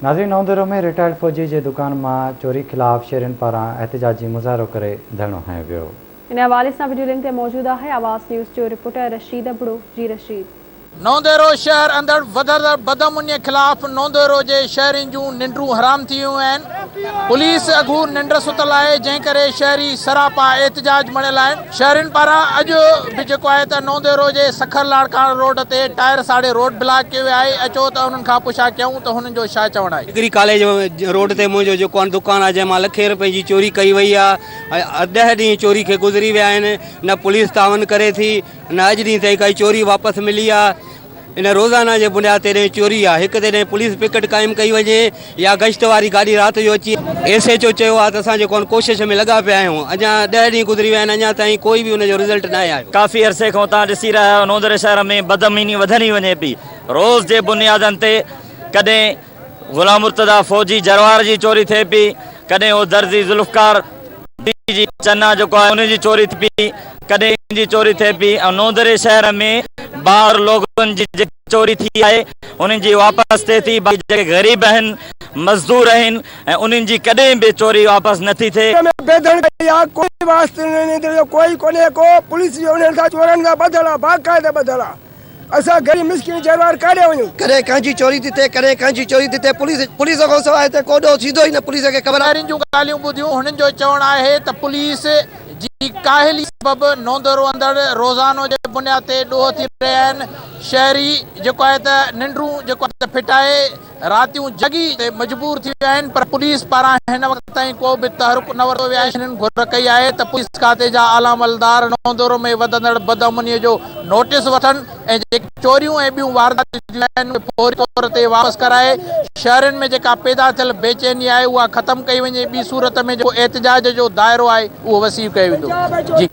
ناظرين نئون ديرو ۾ رٽائرڊ فوجي جي دڪان مان چوري خلاف شهرين پاران احتجاجي مظاهرو ڪري ڌرڻو هنيو ويو. ان حوالي سان وڊيو لنڪ تي موجود آهي آواز نيوز جو رپورٽر رشيد ابڙو جي رشيد. نئون ديرو شهر اندڙ وڌندڙ بدامنيء خلاف نئون ديرو جي شهرين جون ننڊون حرام ٿي ويون آهن، پوليس اگهور ننڊ ستل آهي، جنهن ڪري شهري سراپا احتجاج بڻيل آهن، شهرين پاران اڄ به جيڪو آهي ته نئون ديرو جي سکر لاڙڪاڻو روڊ تي ٽائر ساڙي روڊ بلاڪ ڪيو ويو آهي، اچو ته انهن کان پڇا ڪيون ته هنن جو ڇا چوڻ آهي. ڊگري ڪاليج روڊ تي منهنجو جيڪو آهي دڪان آهي جنهن مان لکين رپين جي چوري ڪئي وئي آهي ۽ ڏهه ڏينهن چوري کي گذري ويا آهن نه پوليس تعاون ڪري ٿي نه اڄ ڏينهن تائين ڪائي چوري واپس ملي آ ان روزانه جي بنياد تي ڏينهن چوري آ هڪ تي ڏينهن پوليس پڪٽ قائم ڪئي وڃي يا گشت واري گاڏي رات جو اچي ايس ايچ او چيو آ ته اسان جيڪو آ ڪوشش ۾ لڳا پيا آهيون اڃا ڏهه ڏينهن گذري ويا آهن اڃا تائين ڪوئي به ان جو رزلٽ ناهي آيو. ڪافي عرصي کان توهان ڏسي رهيا آهيو نوندري شهر ۾ بدامني وڌندي وڃي پئي روز جي بنيادن تي ڪڏهن غلام مرتضيٰ فوجي جروار جي چوري ٿئي پئي، ڪڏهن اهو درزي ذوالفقار جي چنا جيڪو آهي ان جي چوري ٿئي پئي، ڪڏهن ان جي چوري ٿئي پئي ۽ نوندري شهر ۾ باهر لوگن جي جيڪي چوري ٿي آهي انهن جي واپس ٿئي ٿي باقي جيڪي غريب آهن مزدور آهن ۽ انهن جي ڪڏهن به چوري واپس نٿي ٿئي. ۾ بيڌڙ ڪئي آ ڪوئي واسطو انهن جو ڪوئي ڪونهي ڪو پوليس جو انهن سان چورن سان ٻڌل آ باقاعده ٻڌل آ. اسان غريب مسڪين جروار ڪاڏي وڃون. ڪڏهن ڪنهن جي چوري ٿي ٿئي ڪڏهن ڪنهن جي چوري ٿي ٿئي پوليس پوليس کان سواء هتي ڪو ڏوهه ٿيندو ئي نه پوليس کي خبر آهي. شهرين جون ڳالهيون ٻڌيون هنن جو چوڻ آهي ته پوليس جي ڪاهلي سبب نوندورو اندڙ روزانو جي بنياد تي ڏوهه ٿي رهيا آهن شهري جيڪو آهي ته ننڊون جيڪو آهي ته ڦٽائي راتيون جاڳي تي مجبور ٿي ويا آهن پر پوليس پاران هن وقت تائين ڪو به تحرڪ نه ورتو ويو آهي هنن گهر ڪئي آهي ته پوليس کاتي جا اعليٰ عملدار نوندورو ۾ وڌندڙ بدامني جو نوٽيس وٺن ۽ جيڪي چوريون ۽ ٻيون وارداتيون ٿيون آهن اهي فوري طور تي واپس ڪرائي شهرين ۾ جيڪا پيدا ٿيل بيچيني آهي اها ختم ڪئي وڃي ٻي صورت ۾ جيڪو احتجاج جو دائرو آهي اهو وسيع ڪيو ويندو جي.